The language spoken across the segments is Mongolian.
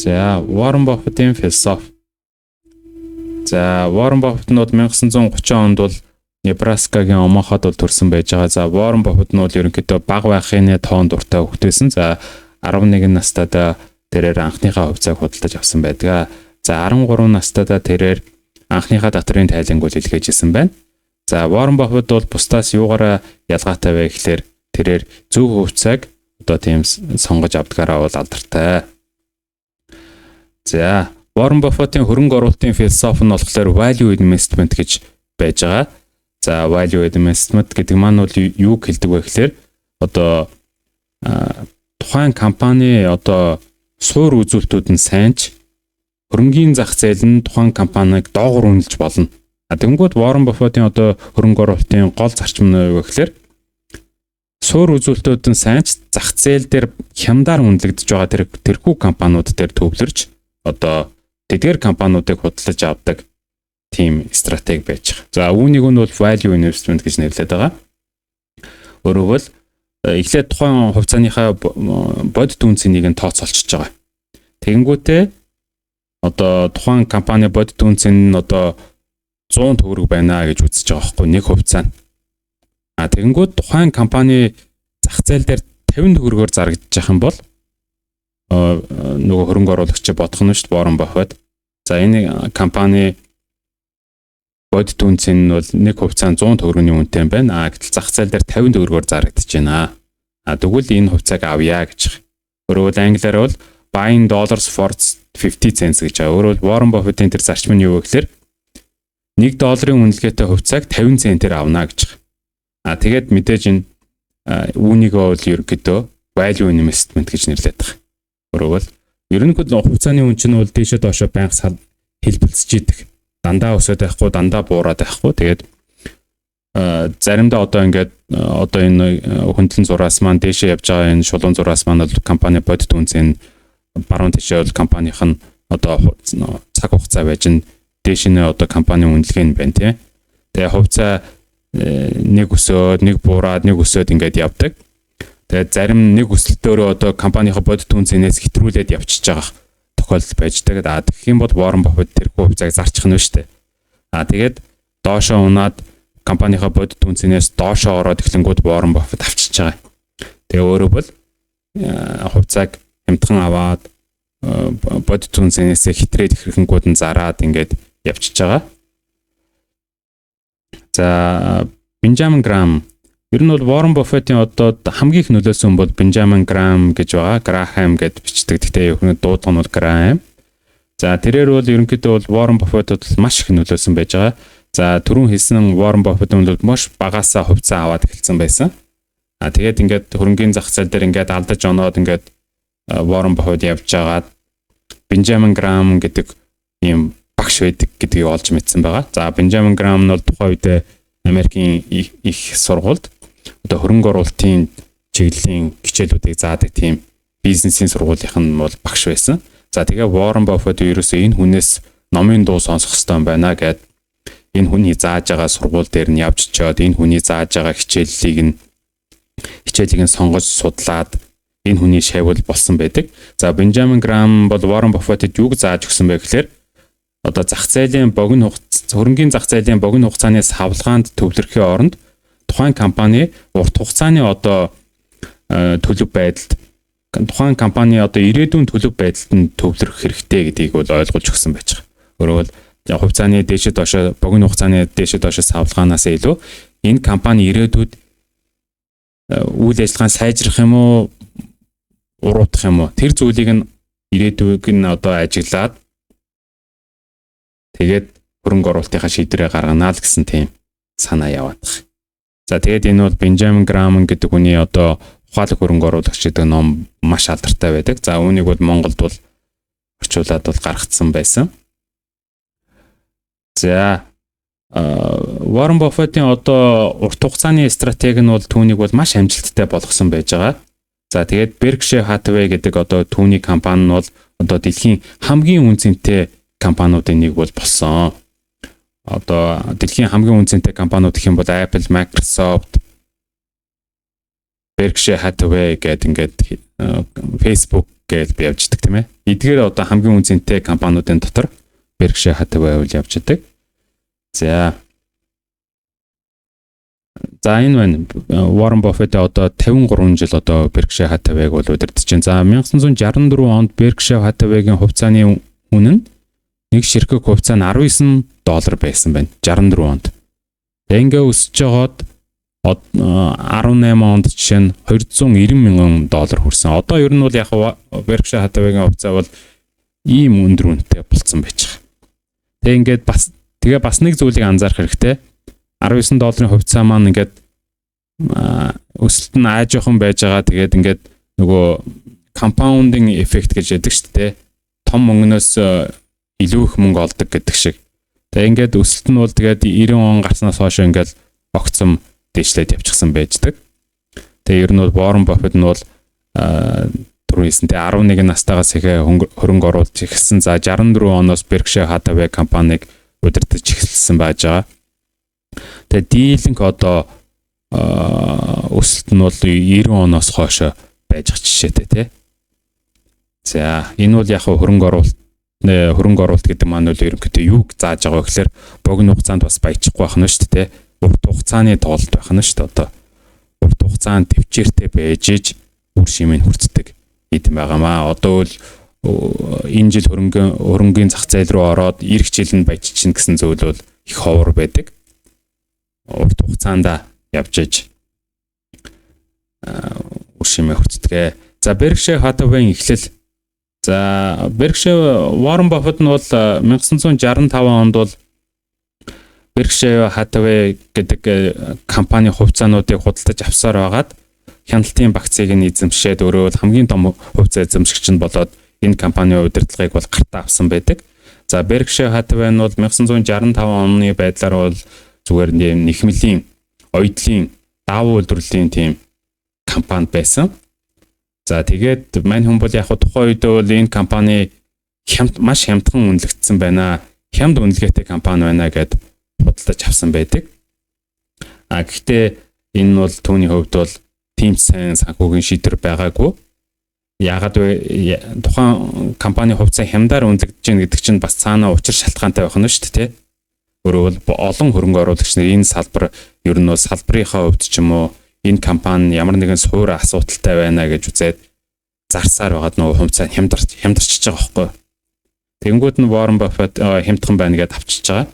За, Warren Buffett-ийн философи. За, Warren Buffett нь бол 1930 онд бол Небраскагийн Омахад бол төрсэн байж байгаа. За, Warren Buffett нь бол ерөнхийдөө бага байхын тоон дуртай хүүхэд байсан. За, 11 настайдаа тэрээр анхныхаа хувьцааг худалдаж авсан байдаг. За, 13 настайдаа тэрээр анхныхаа татврын тайланг бол илгээжсэн байна. За, Warren Buffett бол бусдаас юугаараа ялгаатай вэ гэхлээр тэрээр зөв хувьцааг одоо тийм сонгож авдгаараа бол алдартай. За, Warren Buffett-ийн хөрөнгө оруулалтын философи нь болохоор value investment гэж байж байгаа. За, value investment гэдэг маань бол юу хэлдэг вэ гэхлээр одоо тухайн компани одоо суур үзүүлэлтүүд нь сайн ч хөрөнгийн зах зээл нь тухайн компаниг доогуур үнэлж болно. А тэгэнгүүт Warren Buffett-ийн одоо хөрөнгө оруулалтын гол зарчим нь юу гэхлээр суур үзүүлэлтүүд нь сайн ч зах зээл дээр хямдаар үнэлэгдэж байгаа тэрхүү компаниуд дээр төвлөрч одоо тэдгээр компаниудыг худалдаж авдаг тийм стратеги байж байгаа. За, үүнийг нь бол value investment гэж нэрлэдэг байгаа. Өөрөөр хэлбэл, эхлээд тухайн хувьцааныхаа бодит үнэ цэнийг нь тооцоолчихож байгаа. Тэгэнгүүтээ одоо тухайн компани бодит үнэ цэн нь одоо 100 төгрөг байна гэж үзэж байгаа байхгүй, нэг хувьцаа нь. А тэгэнгүүт тухайн компани зах зээл дээр 50 төгрөгөөр зарагдчих юм бол нөгөө хөрөнгө оруулагч бодох нь шүү дээ, Warren Buffett. За, энэ компани бодит үнэ цэн нь бол нэг хувьцаа 100 төгрөгийн үнэтэй юм байна. А гэтэл зах зээл дээр 50 төгрөгөөр зарагдаж байна. А тэгвэл энэ хувьцааг авъя гэж. Өөрөөр англиар бол "buying dollars for 50 cents" гэж байгаа. Өөрөөр Warren Buffett-ийн тэр зарчим нь юу вэ гэхээр 1 долларын үнэлгээтэй хувьцааг 50 центээр авна гэж байгаа. А тэгээд мэдээж энэ үүнийг бол ерөнхийдөө value investment гэж нэрлэдэг байгаа. Өөрөөр ерөнхийдөө хувьцааны үнэ чинь бол дээшээ доошоо байнга хэлбэлзэж идэг. Дандаа өсөд байхгүй, дандаа буураад байхгүй. Тэгээд заримдаа одоо ингээд одоо энэ хөндлөн зураас маань, дээшээ явж байгаа энэ шулуун зураас маань бол компани бодит үнэ цэн, баруун тишээ бол компанийн нь одоо цаг хугацаа байж нь, дээш нь одоо компани үнэлгээ нь байна, тий. Тэгээ хувьцаа нэг өсөөд, нэг буураад, нэг өсөөд ингээд явдаг. Тэгээд зарим нэг өсөлтөөрөө одоо компанийнхаа бодит үнэ цэнээс хэтрүүлээд явчихж байгаа тохиолдол байж байгаа. А тэгэх юм бол Warren Buffett тэрхүү хувьцааг зарчих нь шүү дээ. А тэгээд доошоо унаад компанийнхаа бодит үнэ цэнээс доошоо ороод эхлэнгүүд Warren Buffett авчиж байгаа. Тэгээ өөрөөр бол хувьцааг хямдхан аваад, бодит үнэ цэнээсээ хэтрээд ихэрэнгүүд нь зараад ингээд явчихж байгаа. За, Бенжамин Грам. Ер нь бол Warren Buffett-ийн одоо хамгийн их нөлөөлсөн бол Бенжамин Грам гэж байгаа. Грахам гэд бичдэг. Гэхдээ ер нь дуудлага нь бол Грахам. За, тэрээр бол ерөнхийдөө бол Warren Buffett бол маш их нөлөөлсөн байж байгаа. За, түрүүн хэлсэн Warren Buffett бол маш багасаа хувьцаа аваад эхэлсэн байсан. А тэгээд ингээд хөрөнгийн зах зээл дээр ингээд алдаж оноод ингээд Warren Buffett явж байгаад Бенжамин Грам гэдэг ийм багш байдаг гэдгийг олж мэдсэн байгаа. За, Бенжамин Грам нь бол тухайн үедээ Америкийн их сургуульд одоо хөрөнгө оруулалтын чиглэлийн хичээлүүдийг заадаг тийм бизнесийн сургуулийнх нь бол багш байсан. За, тэгээ Warren Buffett ерөөсөө энэ хүнээс номын дуу сонсох хэрэгтэй юм байна гэд энэ хүний зааж байгаа сургууль дээр нь явж очиод, энэ хүний зааж байгаа хичээлийг нь сонгож судлаад энэ хүний шавь болсон байдаг. За, Бенжамин Грам бол Warren Buffett-д юуг зааж өгсөн бэ гэхээр одоо зах зээлийн богино хугацаа, хөрөнгийн зах зээлийн богино хугацааны савлгаанд төвлөрөхийн оронд тухайн компани урт хугацааны одоо төлөв байдалд, тухайн компани одоо ирээдүйн төлөв байдалд нь төвлөрөх хэрэгтэй гэдгийг бол ойлгуулж өгсөн байж байгаа. Өөрөөр хэлбэл, хувьцааны дээшээ доошоо, богино хугацааны дээшээ доошоо савлгаанаас илүү энэ компани ирээдүйд үйл ажиллагаа сайжрах юм уу, уруудах юм уу, тэр зүйлийг нь, ирээдүйг нь одоо ажиглаад, тэгээд хөрөнгө оруулалтынхаа шийдвэрээ гаргана л гэсэн тийм санаа яваад байгаа. За, тэгээд энэ бол Бенжамин Грам гэдэг хүний одоо "Ухаалаг хөрөнгө оруулагч" гэдэг ном маш алдартай байдаг. За, үүнийг бол Монголд бол орчуулад бол гаргацсан байсан. За, Warren Buffett-ийн одоо урт хугацааны стратеги нь бол түүнийг бол маш амжилттай болгосон байж байгаа. За, тэгээд Berkshire Hathaway гэдэг одоо түүний компани нь бол одоо дэлхийн хамгийн үнэ цэнтэй компаниудын нэг бол болсон. Одоо дэлхийн хамгийн үнэ цэнтэй компаниуд гэх юм бол Apple, Microsoft, Berkshire Hathaway гэдэг ингээд Facebook гэж би явждаг, тийм ээ. Эдгээр одоо хамгийн үн цэнтэй компаниудын дотор Berkshire Hathaway бол явж идэг. За. За, энэ байна. Warren Buffett одоо 53 жил одоо Berkshire Hathaway-г бол удирдах чинь. За, 1964 онд Berkshire Hathaway-гийн хувьцааны үнэ нь нэг ширхэг хувьцаа нь 19 доллар байсан байна. 64 онд. Тэгээ ингээ өсөж жагаад 18 онд жишээ нь 290 мянган доллар хүрсэн. Одоо ер нь бол яг Berkshire Hathaway-гийн хувьцаа бол ийм өндөр үнэтэй болцсон байж байгаа. Тэгээ ингээд бас тэгээ бас нэг зүйлийг анзаарах хэрэгтэй. 19 долларын хувьцаа маань ингээд өсөлт нь аажуухан байж байгаа. Тэгээд ингээд нөгөө compounding effect гэж яддаг шүү дээ. Том мөнгнөөс илүү их мөнгө олдог гэдэг шиг. Тэгээ ингээд өсөлт нь бол тэгээд 90 он гарснаас хойш ингээд огцом дээшлээд явчихсан байждаг. Тэгээ ер нь бол Warren Buffett нь бол түрүү хэлсэн, тэгээ 11 настайгаас ихэ хөрөнгө оруулж эхэлсэн. За, 64 оноос Berkshire Hathaway компанийг удирдах эхэлсэн байж байгаа. Тэгээ дийлэнх одоо өсөлт нь бол 90 оноос хойш байж байгаа жишээтэй, тий. За, энэ бол яг хөрөнгө оруулалт гэдэг маань бол ерөнхийдөө юуг зааж байгаа вэ гэхээр богино хугацаанд бас баяжихгүй байх нь шүү дээ. Урт хугацааны тоглолт байх нь шүү дээ. Одоо урт хугацаанд төвчээртэй байж иж үр шимийг хүртдэг эд байгаамаа. Одоо л энэ жил хөрөнгөний зах зээл рүү ороод ирэх жил нь баяжчихна гэсэн зүйл бол их ховор байдаг. Урт хугацаанд явж иж үр шимээ хүртдэг. За, Berkshire Hathaway-ийн эхлэл. За, Berkshire Warren Buffett нь бол 1965 онд бол Berkshire Hathaway гэдэг компани хувьцаануудыг худалдаж авсаар байгаад хяналтын багцыг нь эзэмшээд, өөрөө бол хамгийн том хувьцаа эзэмшигч нь болоод энэ компанийн удирдлагыг бол гартаа авсан байдаг. За, Berkshire Hathaway нь бол 1965 оны байдлаар бол зүгээр нэхмэлийн, оёдлын, даавуу үйлдвэрлэлийн тийм компани байсан. За, тэгээд мань хүн бол яг тухайн үед бол энэ компани хямд, маш хямдхан үнэлэгдсэн байна. Хямд үнэлгээтэй компани байна гэд худалдаж авсан байдаг. А гэхдээ энэ нь бол түүний хувьд бол тийм сайн санхүүгийн шийдвэр байгаагүй. Яагаад вэ? Тухайн компани хувьцаа хямдаар үнэлэгдэж байна гэдэг чинь бас цаанаа учир шалтгаантай байх нь шүү дээ, тэ. Өөрөөр олон хөрөнгө оруулагч нар энэ салбар ер нь бол салбарынхаа хувьд ч юм уу, энэ компани ямар нэгэн суур асуудалтай байна гэж үзээд зарсаар байгаад нөгөө хувьцаа хямдарчиж байгаа байхгүй. Тэгэнгүүт нь Warren Buffett хямдхан байна гэдээ авчиж байгаа.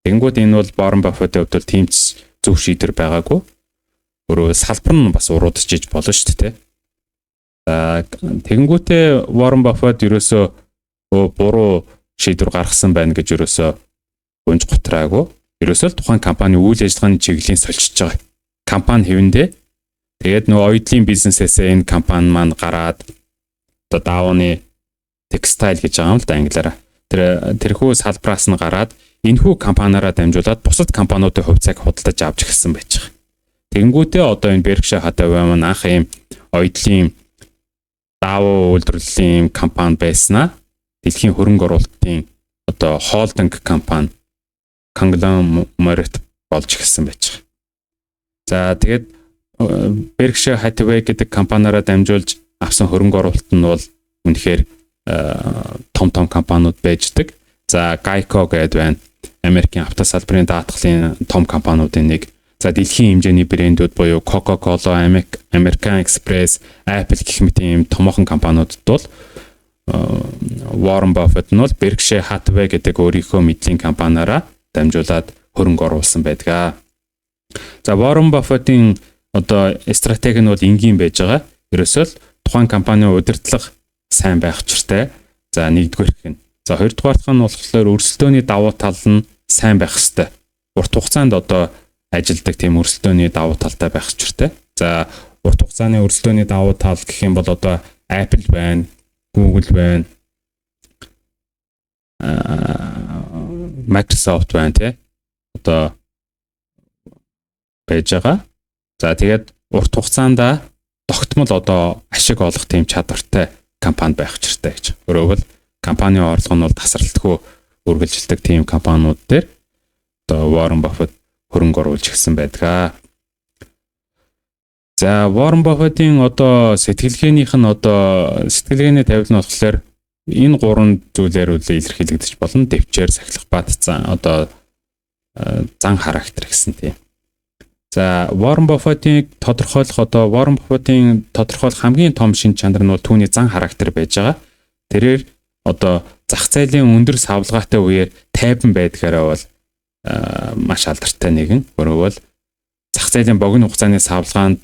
Тэгэнгүүт энэ бол Warren Buffett-ийн хувьд бол тийм ч зөв шийдвэр байгаагүй. Өөрөөр салбар нь бас уруудчихж болно шүү дээ. За, тэгэнгүүтээ Warren Buffett ерөөсөө буруу шийдвэр гаргасан байна гэж ерөөсөө гунж гутраагүй. Ерөөсөө л тухайн компани үйл ажиллагааны чиглэлийн сольчиж байгаа. Компани хэвэндээ тэгээд нөгөө оёдлын бизнесээсээ энэ компани маань гараад одоо даавууны textile гэж байгаа юм л да англиараа. Тэрхүү салбараас нь гараад энэхүү компаниараа дамжуулаад бусад компаниудын хувьцааг худалдаж авч эхэлсэн байж байгаа. Тэгэнгүүтээ одоо энэ Berkshire Hathaway маань анх ийм оёдлын, даавуу үйлдвэрлэлийн компани байснаа дэлхийн хөрөнгө оруулалтын одоо холдинг компани, conglomerate болж эхэлсэн байж байгаа. За, тэгээд Berkshire Hathaway гэдэг компаниараа дамжуулж авсан хөрөнгө оруулалт нь бол үнэхээр том том компаниуд байждаг. За, Geico гэдэг байна. Америкийн автосалбарын даатгалын том компаниудын нэг. За, дэлхийн хэмжээний брэндүүд буюу Coca-Cola, American Express, Apple гэх мэт ийм томоохон компаниудад бол Warren Buffett нь бол Berkshire Hathaway гэдэг өөрийнхөө мэдлийн компаниараа дамжуулаад хөрөнгө оруулсан байдаг. За, Warren Buffett-ийн одоо стратеги нь бол энгийн байж байгаа. Ерөөсөө л тухайн компанийн удирдлага сайн байх учиртай. За, нэгдүгээр гэх нь. За, хоёрдугаарх нь болохоор өрсөлдөөний давуу тал нь сайн байх хэвээр. Урт хугацаанд одоо ажилдаг тийм өрсөлдөөний давуу талтай байх учиртай. За, урт хугацааны өрсөлдөөний давуу тал гэх юм бол одоо Apple байна, Google байна, Microsoft байна, тий. Одоо байж байгаа. За, тэгээд урт хугацаанд тогтмол одоо ашиг олох тийм чадвартай компани байх учиртай гэж. Өөрөөр компанийн орлого нь бол тасралтгүй үргэлжилдэг тийм компаниуд дээр одоо Warren Buffett хөрөнгө оруулж ирсэн байдаг. За, Warren Buffett-ийн одоо сэтгэлгээнийх нь одоо сэтгэлгээний тавилан нь болохоор энэ гурван зүйлээр үл илэрхийлэгдэж болно. Дэвчээр, сахилах бат, зан одоо зан характер гэсэн тийм. За, Warren Buffett-ийн тодорхойлох одоо Warren Buffett-ийн тодорхойлох хамгийн том шинж чанар нь бол түүний зан характер байж байгаа. Тэрээр одоо зах зээлийн өндөр савлгаатай үеэр тайван байдгаараа бол маш алдартай нэгэн. Өөрөөр бол зах зээлийн богино хугацааны савлгаанд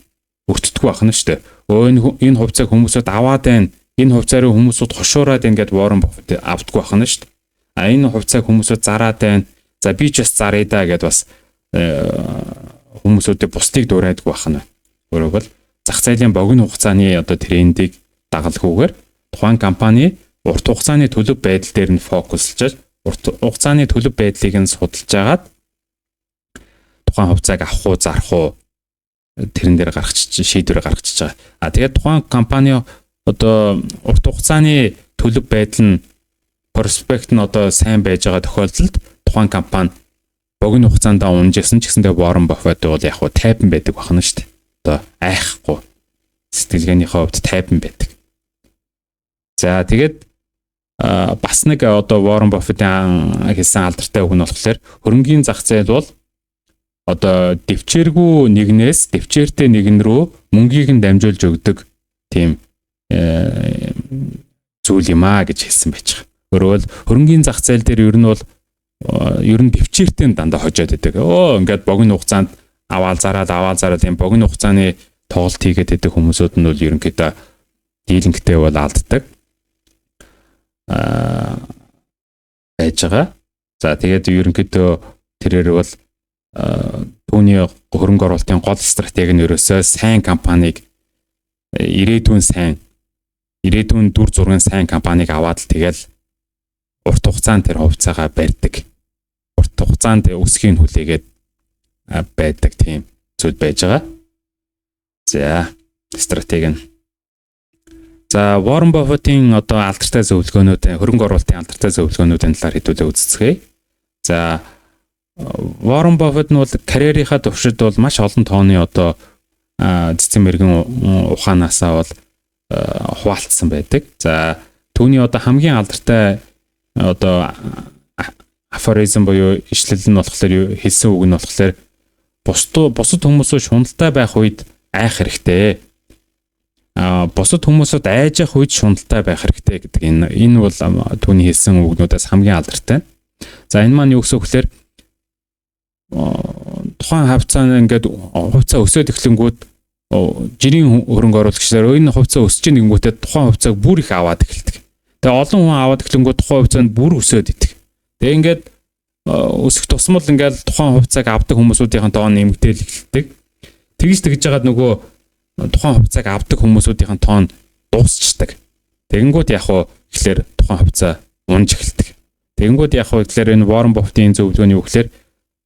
өртдөггүй байх нь шүү дээ. Өө, энэ хувьцааг хүмүүсүүд аваад байна. Энэ хувьцаа руу хүмүүсүүд хошуураад байна гэд Warren Buffett авдаггүй байх нь шүү дээ. А энэ хувьцааг хүмүүсүүд зараад байна. За, би ч бас заръя да гэд бас хүмүүсүүдийг бусдыг дуурайдаггүй байх нь. Өөрөөр бол зах зээлийн богино хугацааны одоо трендийг дагалгүйгээр тухайн компани урт хугацааны төлөв байдал дээр нь фокуслж, урт хугацааны төлөв байдлыг нь судалж агаад тухайн хувьцааг авах уу, зарах уу, тэрэн дээр гаргачих шийдвэр гаргачихж байгаа. А тэгээд тухайн компани одоо урт хугацааны төлөв байдал нь, проспект нь одоо сайн байж байгаа тохиолдолд тухайн компани богино хугацаанд унжсэн ч гэсэндээ Warren Buffett бол яг хуу тайван байдаг байна шүү дээ. Одоо айхгүй, сэтгэлгээнийхээ хувьд тайван байдаг. За, тэгээд бас нэг одоо Warren Buffett-ийн хэлсэн алдартай үг нь болохоор хөрөнгийн зах зээл бол одоо дэвчээргүй нэгнээс дэвчээртэй нэгэн рүү мөнгийг нь дамжуулж өгдөг тийм зүйл юм а гэж хэлсэн байж байгаа. Өөрөөр хөрөнгийн зах зээл дээр ер нь бол ер нь дэвчээртэй дандаа хожоод идэг. Өө, ингээд богино хугацаанд аваал зараад, аваал зараад, тийм богино хугацааны тоглолт хийгээд идэг хүмүүсүүд нь бол ерөнхийдөө дийлэнхтэй бол алддаг байж байгаа. За, тэгээд ерөнхийдөө тэрээр бол түүний хөрөнгө оруулалтын гол стратеги нь ерөөсөө сайн компанийг, ирээдүйн сайн, ирээдүйн дүр зургийн сайн компанийг аваад л тэгэл урт хугацаанд тэр хувьцаагаа барьдаг. Урт хугацаанд өсөхийг хүлээгээд байдаг тийм зүйл байж байгаа. За, стратеги нь. За, Warren Buffett-ийн одоо алдартай зөвлөгөөнүүд, хөрөнгө оруулалтын алдартай зөвлөгөөнүүдийн талаар хэдүүлээ үздэцгээе. За, Warren Buffett нь бол карьерийнхаа туршид бол маш олон тооны одоо цэцэн мэрэгэн ухаанаасаа бол хуваалцсан байдаг. За, түүний одоо хамгийн алдартай одоо афоризм буюу ишлэл нь болохоор, хэлсэн үг нь болохоор бусад хүмүүсүүд шуналтай байх үед айх хэрэгтэй. А бусад хүмүүсүүд айж явах үед шуналтай байх хэрэгтэй гэдэг энэ бол түүний хэлсэн үгнүүдээс хамгийн алдартай. За, энэ маань юу гэсэн үг гэхээр тухайн хавцаанд ингээд хувьцаа өсөөд эхлэнгүүт жирийн хөрөнгө оруулагчдаар энэ хувьцаа өсөж гин гингүүтээ тухайн хувьцааг бүр их аваад эхэлдэг. Тэгээ олон хүн аваад эхлэнгүүт тухайн хувьцаанд бүр өсөөд идэг. Тэгээ ингээд өсөх тусмал ингээд тухайн хувьцааг авдаг хүмүүсүүдийн тоо нэмэгдээл эхэлдэг. Тэгж тэгж жагаад нөгөө тухайн хувьцааг авдаг хүмүүсүүдийн тоон дуусчдаг. Тэгэнгүүт яг уу гэхлээр тухайн хувьцаа унж эхэлдэг. Тэгэнгүүт яг уу гэхлээр энэ Warren Buffett-ийн зөвлөгөөний юу гэхлээр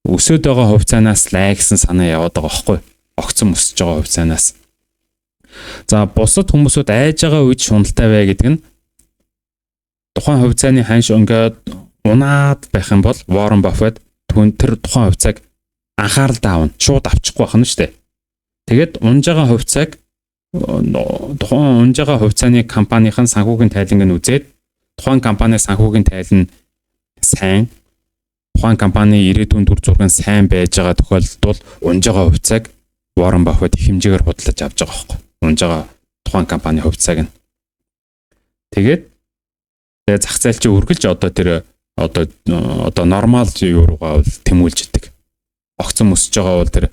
өсөөд байгаа хувьцаанаас лай гэсэн санаа яваад байгаа байхгүй. Огцом өсөж байгаа хувьцаанаас. За, бусад хүмүүсүүд айж байгаа үед шуналтай бай гэдэг нь тухайн хувьцааны ханш ингээд унаад байх юм бол Warren Buffett түн тэр тухайн хувьцааг анхааралдаа авна. Шууд авчихгүй байх нь шүү дээ. Тэгээд унж байгаа хувьцааг, тухайн унж байгаа хувьцааны компанийн санхүүгийн тайланг нь үзээд, тухайн компани санхүүгийн тайлан сайн, тухайн компани ирээдүйн дүр зураг нь сайн байж байгаа тохиолдолд бол унж байгаа хувьцааг Warren Buffett их хэмжээгээр худалдаж авч байгаа байхгүй. Унж байгаа тухайн компани хувьцааг нь. Тэгээд зах зээл чи үргэлж одоо тэр одоо нормал юу руугаа бол тэмүүлж идэг. Огцом өсөж байгаа бол тэр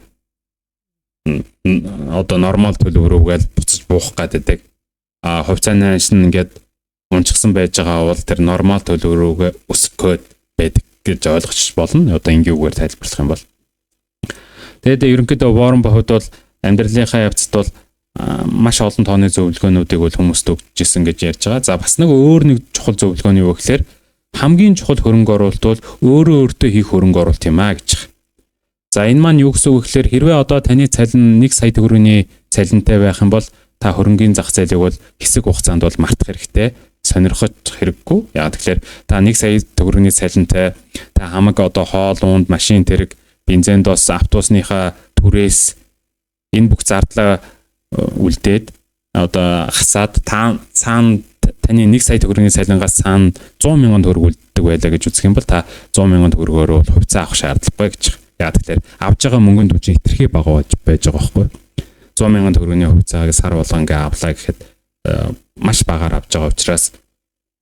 одоо нормал төлөв рүүгээл буцаж буух гэдэг. А хувьцааны ханш ингээд унчихсан байж байгаа бол тэр нормал төлөв рүүгээ өсөх гээд байдаг гэж ойлгоч болно. Одоо энгийн үгээр тайлбарлах юм бол. Тэгээд ерөнхийдөө Warren Buffett бол амьдралынхаа явцад бол маш олон тооны зөвлөгөөнүүдийг бол хүмүүст өгч исэн гэж ярьж байгаа. За, бас нэг өөр нэг чухал зөвлөгөө нь юу гэхээр хамгийн чухал хөрөнгө оруулалт бол өөрөө өөртөө хийх хөрөнгө оруулалт юм а гэж. За, энэ маань юу гэсэн үг гэхээр хэрвээ одоо таны цалин 1 сая төгрөгийн цалинтай байх юм бол та хөрөнгийн зах зээлийг бол хэсэг хугацаанд бол мартах хэрэгтэй, сонирхож хэрэггүй. Яг тэгэхээр та 1 сая төгрөгийн цалинтай, та хамаг одоо хоол унд, машин тэрэг, бензин дос, автобусныхаа түрээс, энэ бүх зардлаа үлдээд одоо хасаад та цаана таны 1 сая төгрөгийн цалингаас цаана 100 мянган төгрөг үлддэг байлаа гэж үзэх юм бол та 100 мянган төгрөгөөр бол хувьцаа авах шаардлагагүй гэж. Яг тэгэхээр авж байгаа мөнгөнд үжин хэтэрхий бага байж байгаа байхгүй. 100 мянган төгрөгийн хувьцааг сар болгон ингээ авлаа гэхэд маш багаар авж байгаа учраас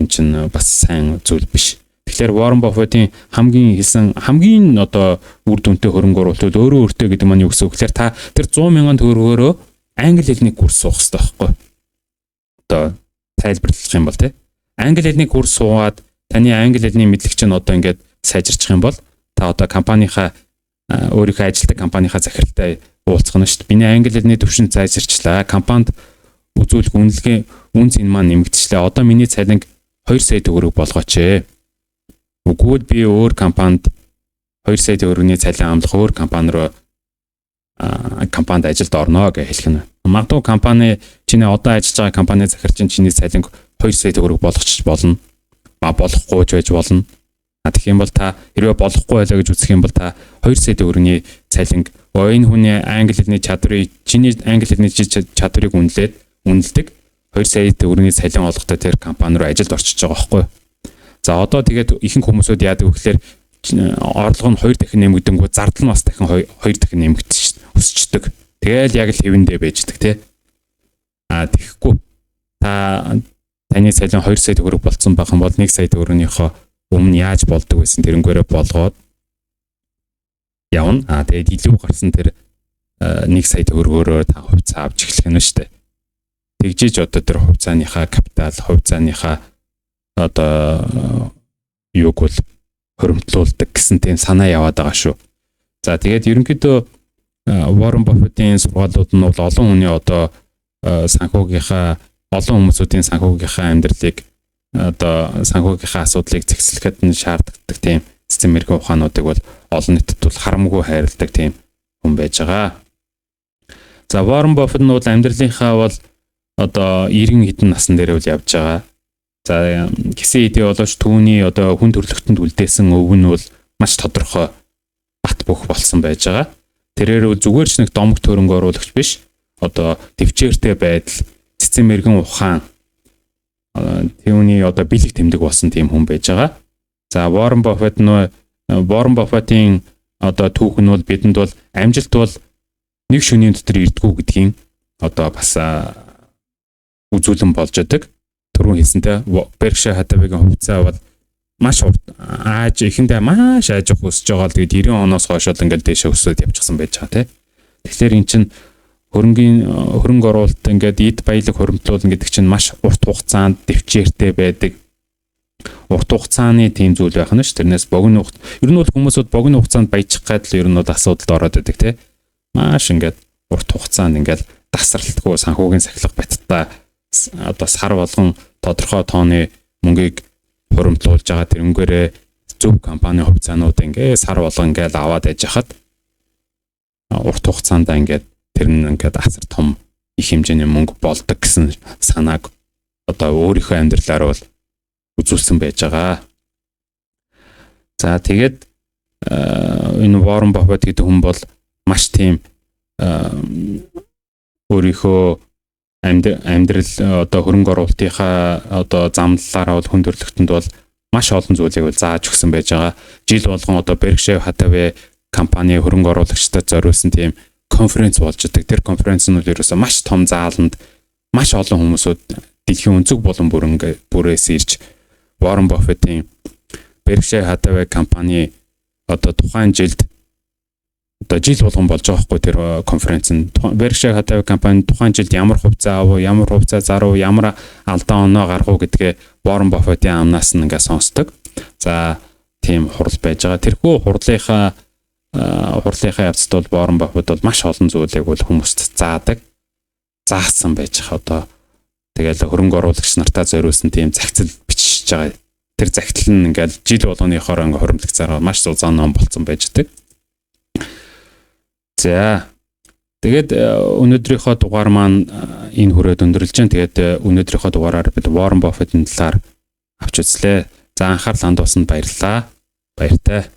энэ чинь бас сайн зүйл биш. Тэгэхээр Warren Buffett-ийн хамгийн хэлсэн хамгийн одоо үр дүнтэй хөрөнгө оруулалт өөрөө өөртөө гэдэг маань юу гэсэн үг гэхээр та тэр 100 мянган төгрөгөөрөө англи хэлний курс суух хэрэгтэй байхгүй. Одоо тайлбарлах юм бол тий. Англи хэлний курс суугаад таны англи хэлний мэдлэг чинь одоо ингээд сайжирчих юм бол та одоо компанийнхаа, өөрийнхөө ажилтдаг компанийнхаа захиралтай уулзах нь шүү дээ. Миний англи хэлний түвшин сайжирчлаа. Компанид үзүүлэх үнэлгээ үн цэн маань нэмэгдчихлээ. Одоо миний цалинг 2 сая төгрөг болгооч ээ. Үгүй би өөр компанид 2 сая төгрөгийн цалин амлах өөр компани руу, компанид ажилд орно гэж хэлэх нь. Магадгүй компани чиний одоо ажиллаж байгаа компани захирч чиний цалинг 2 сая төгрөг болгочих болно. Ма болохгүй ч байж болно. А тэгэх юм бол та хэрвээ болохгүй байлаа гэж үзэх юм бол та 2 сая төгрөгийн цалинг, энэ хүний англи хэлний чадварыг, чиний англи хэлний чадварыг үнэлээд үнэлдэг 2 сая төгрөгийн цалин олготой тэр компани руу ажилд орчиж байгаа байхгүй. За, одоо тэгээд ихэнх хүмүүсүүд яадаг вэ гэхээр орлого нь 2 дахин нэмэгдэнгүү зардал нь бас дахин 2 дахин нэмэгдэж өсчдөг. Тэгэл яг л хэвэндээ байждаг, тий. А тэгэхгүй та таны цалин 2 сая төгрөг болцсон байх юм бол 1 сая төгрөгнийхөө өмнө яаж болдог байсан тэрнгээрээ болгоод явна. А тэгээд илүү гарсан тэр 1 сая төгрөгөөрөө та хувьцаа авч эхлэх нь шүү дээ. Тэгжиж одоо тэр хувьцааныхаа капитал, хувьцааныхаа одоо юуг бол хуримтлуулдаг гэсэн тийм санаа яваад байгаа шүү. За, тэгээд ерөнхийдөө Warren Buffett-ийн сургаалууд нь бол олон хүний одоо санхүүгийнхаа, олон хүмүүсүүдийн санхүүгийнхаа амьдралыг, одоо санхүүгийнхаа асуудлыг зэгцлэхэд нь шаардлагатай тийм цэцэн мэрэгэн ухаануудыг бол олон нийтэд бол харамгүй хайрладаг тийм хүн байж байгаа. За, Warren Buffett нь бол амьдралынхаа бол одоо 90 хэдэн насн дээр бол явж байгаа. За, гисэн хэдий боловч түүний одоо хүн төрөлхтөнд үлдээсэн өв нь бол маш тодорхой бат бөх болсон байж байгаа. Тэрээр зүгээр ч нэг домогт хөрөнгө оруулагч биш. Одоо төвчээртэй байдал, цэцэн мэрэгэн ухаан, түүний одоо бэлэг тэмдэг болсон тийм хүн байж байгаа. За, Warren Buffett нь, Warren Buffett-ийн одоо түүх нь бол бидэнд бол амжилт бол нэг шөнийн дотор ирдгүү гэдгийн одоо бас үзүүлэн болж байдаг. Түрүүн хэлсэнтэй Berkshire Hathaway-гийн хувьцаа бол маш урт ааж эхэндээ маш аажих өсөж байгаа л тэгээд 90 оноос хойш бол ингээл дээшээ өсөөд явчихсан байж байгаа, тий. Тэгэхээр эн чинь хөрөнгө оруулалт, ингээд эд баялаг хуримтлуулна гэдэг чинь маш урт хугацаанд дэвчээртэй байдаг. Урт хугацааны тийм зүйл байх нь ш. Тэрнээс богино хугацаа ер нь бол хүмүүсүүд богино хугацаанд баяжих гээд л ер нь бол асуудалд ороод байдаг, тий. Маш ингээд урт хугацаанд ингээд тасралтгүй санхүүгийн сахилга баттай одоо сар болгон тодорхой тооны мөнгийг хуримтлуулж байгаа тэрнгээрээ зөв компани хувьцаанууд ингээ сар болгон ингээл аваад яж хахад урт хугацаанд ингээд тэр нь ингээд асар том их хэмжээний мөнгө болдог гэсэн санааг одоо өөрийнхөө амьдралаар бол үзүүлсэн байж байгаа. За, тэгээд энэ Warren Buffett гэдэг хүн бол маш тийм өөрийнхөө амьдрал, одоо хөрөнгө оруулалтынхаа одоо замналаараа бол хүн төрөлхтөнд бол маш олон зүйлийг бол зааж өгсөн байж байгаа. Жил болгон одоо Berkshire Hathaway компани хөрөнгө оруулагчдад зориулсан тийм конференц болж байдаг. Тэр конференц нь бол ерөөсөө маш том зааланд маш олон хүмүүсүүд дэлхийн өнцөг болон бүрэн бүрээс ирж Warren Buffett-ийн Berkshire Hathaway компани одоо тухайн жилд, одоо жил болгон болж байгаа хгүй тэр конференц нь, Berkshire Hathaway компани тухайн жилд ямар хувьцаа авав, ямар хувьцаа зарав, ямар алдаа оноо гаргав гэдгээ Warren Buffett-ийн амнаас нь ингээ сонсдог. За, тийм хурал байж байгаа. Тэрхүү хурлынхаа явцад бол Warren Buffett бол маш олон зүйлийг бол хүмүүст заадаг. Заасан байж байгаа. Одоо тэгэл хөрөнгө оруулагч нартаа зориулсан тийм захидал бичиж байгаа. Тэр захидал нь ингээл жил болгоныхоор ингээ хуримтлагдсаар маш зузаан ном болцсон байж байгаа. За. Тэгээд өнөөдрийнхөө дугаар маань энэ хүрээд өндөрлөж байна. Тэгээд өнөөдрийнхөө дугаараар бид Warren Buffett-ийн талаар авч үзлээ. За, анхаарал хандуулсанд баярлалаа. Баяртай.